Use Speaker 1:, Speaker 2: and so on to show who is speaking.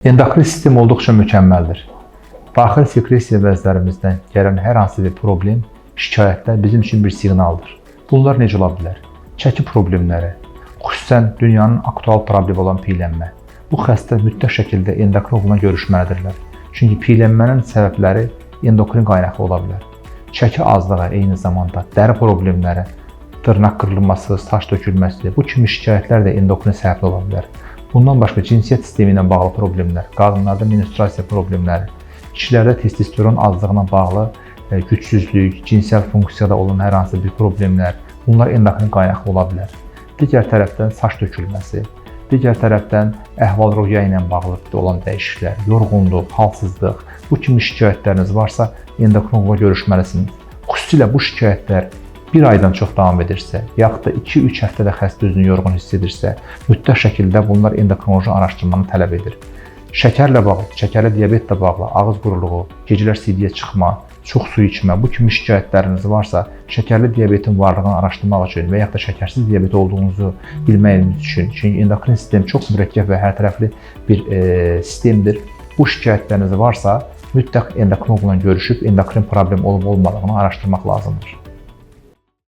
Speaker 1: Endokrin sistem olduqca mükəmməldir. Daxili sekresiya vəzlərimizdən gələn hər hansı bir problem, şikayətlər bizim üçün bir siqnaldır. Bunlar necə ola bilər? Çəki problemləri, xüsusən dünyanın aktual problemi olan piylənmə. Bu xəstə mütləq şəkildə endokrinoloqla görüşməlidirlər. Çünki piylənmənin səbəbləri endokrin qaynaqlı ola bilər. Çəki azlığı, eyni zamanda dəri problemləri, dırnaq qırılması, saç tökülməsi, bu kimi şikayətlər də endokrin səbəbli ola bilər. Bundan başqa cinsiyyət sistemi ilə bağlı problemlər, qadınlarda menstruasiya problemləri, kişilərdə testosteron azlığına bağlı gücsüzlük, cinsəl funksiyada olan hər hansı bir problemlər, bunlar endokrin qaynaqlı ola bilər. Digər tərəfdən saç tökülməsi, digər tərəfdən əhval-ruhiyyə ilə bağlı olan dəyişikliklər, yorğunluq, halsızlıq, bu kimi şikayətləriniz varsa endokrinoloqla görüşməlisiniz. Xüsusilə bu şikayətlər bir aydan çox davam edirsə, yaxud da 2-3 həftədə xəstə özünü yorğun hiss edirsə, mütləq şəkildə bunlar endokrinoloji araşdırmanı tələb edir. Şəkərlə bağlı, şəkərli diabetlə bağlı ağız quruluğu, gecələr sidiyə çıxma, çox su içmə, bu kimi şikayətləriniz varsa, şəkərli diabetin varlığını araşdırmaq üçün və yaxud da şəkərsiz diabet olduğunuzu bilməyiniz üçün, çünki endokrin sistem çox mürəkkəb və hərtərəfli bir sistemdir. Bu şikayətləriniz varsa, mütləq endokrinoloqla görüşüb endokrin problem olub olmadığını araşdırmaq lazımdır.